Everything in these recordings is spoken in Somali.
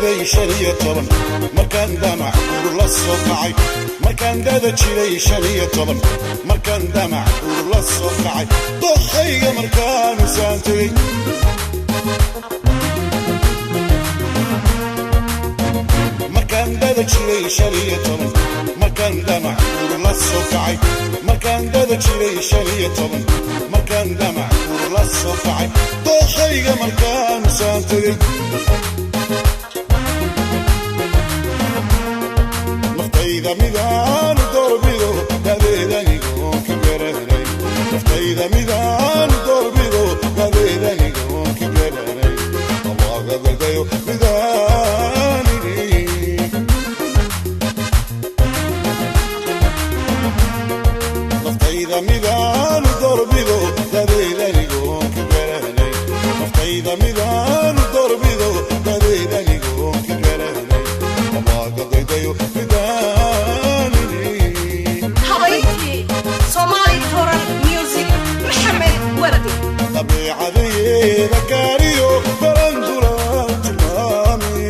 Jiray 15 markaan damac guur la soo kacay, markaan dada jiray 15 markaan damac guur la soo kacay, dookhayga markaan usaan tegey. Markaan dada jiray 15 markaan damac guur la soo kacay, markaan dada jiray 15 markaan damac guur la soo kacay, dookhayga markaan usaan tegey. Naftayda midaanu doorbido dadeedanigoon ka garanay, naftayda midaanu doorbido dadeedanigoon ka garanay, awaaqadadayo midaanini. Naftayda midaanu doorbido dadeedanigoon ka garanay, naftayda midaanu doorbido dadeedanigoon ka garanay, awaaqadadayo midaanini. Habayntii Somali Toral Music, Maxamed Wardi. Dabeecadeeda gaariyo barandula tilmaami,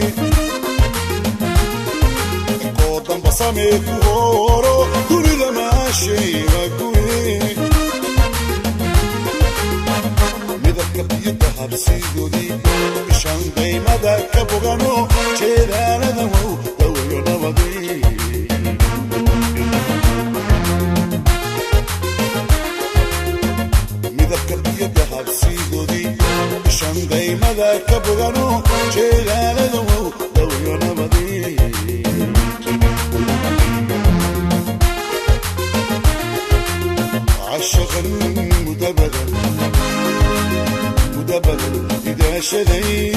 koo damba samee ku horo dunida maashayma guri, midabka biyo dahabsiidoodii bishan daymada ka bogano jeedaalada wow dawayo nabadii. Midabka biyo dahabsiidoodii bishan daymada ka bogano jeedaalada wow dawayo nabadii. Cashaqan mudabadan mudabadan idaashaday,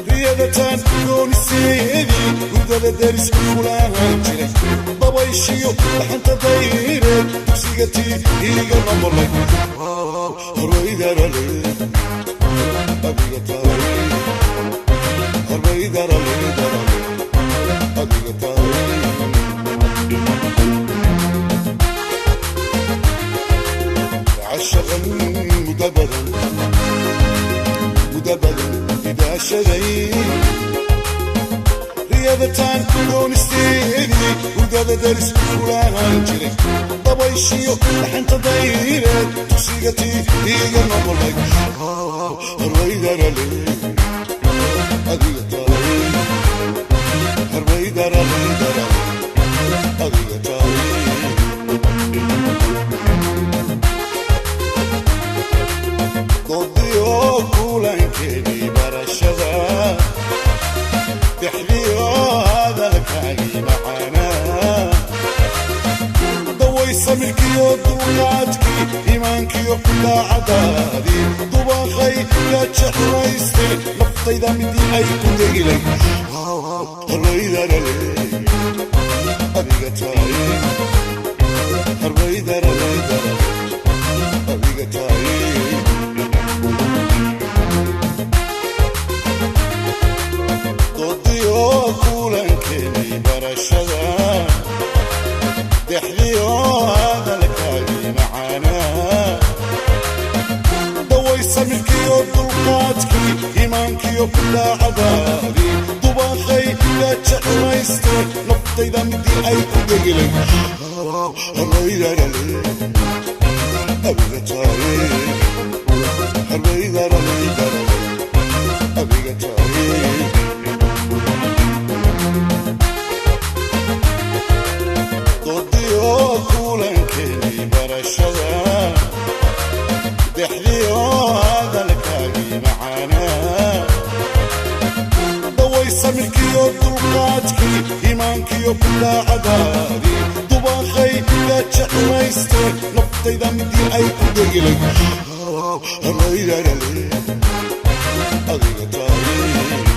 riyadataan dooniseedii hurdada deris kulahaan jiray, dabayshiyo dhaxanta dayreed dugsiga tii iiga noqolay, horbaydarale adiga tahay, horbaydarale darale adiga tahay. Cashaqan mudabadan mudabadan idaashaday, riyadataan doonisteedii hurdada deris kulahaan jiray, dabayshiyo dhaxanta dayreed dugsiga tii iiga noqolay, horbaydarale adiga tahay, horbaydarale darale adiga tahay. Doodiyo kulankeedii barashada dexdiyo hadalkaagii macaanaa, daway samirkiyo dulqaadkii iimaankiyo daacadaadii, dubaqay yaa jeclayste naftayda midii ay ku degilay, horbaydarale adiga tahay, horbaydarale darale adiga tahay. Doodiyo kulankeedii barashada dexdiyo hadalkaagii macaanaa, daway samirkiyo dulqaadkii iimaankiyo daacadaadii, dubaqay yaa jeclayste naftayda midii ay ku degilay, horbaydarale adiga tahay, horbaydarale darale adiga tahay. Doodiyo kulankeedii barashada dexdiyo hadalkaagii macaanaa, daway samirkiyo dulqaadkii iimaankiyo daacadaadii, dubaqay yaa jeclayste naftayda midii ay ku degilay, horbaydarale adiga tahay.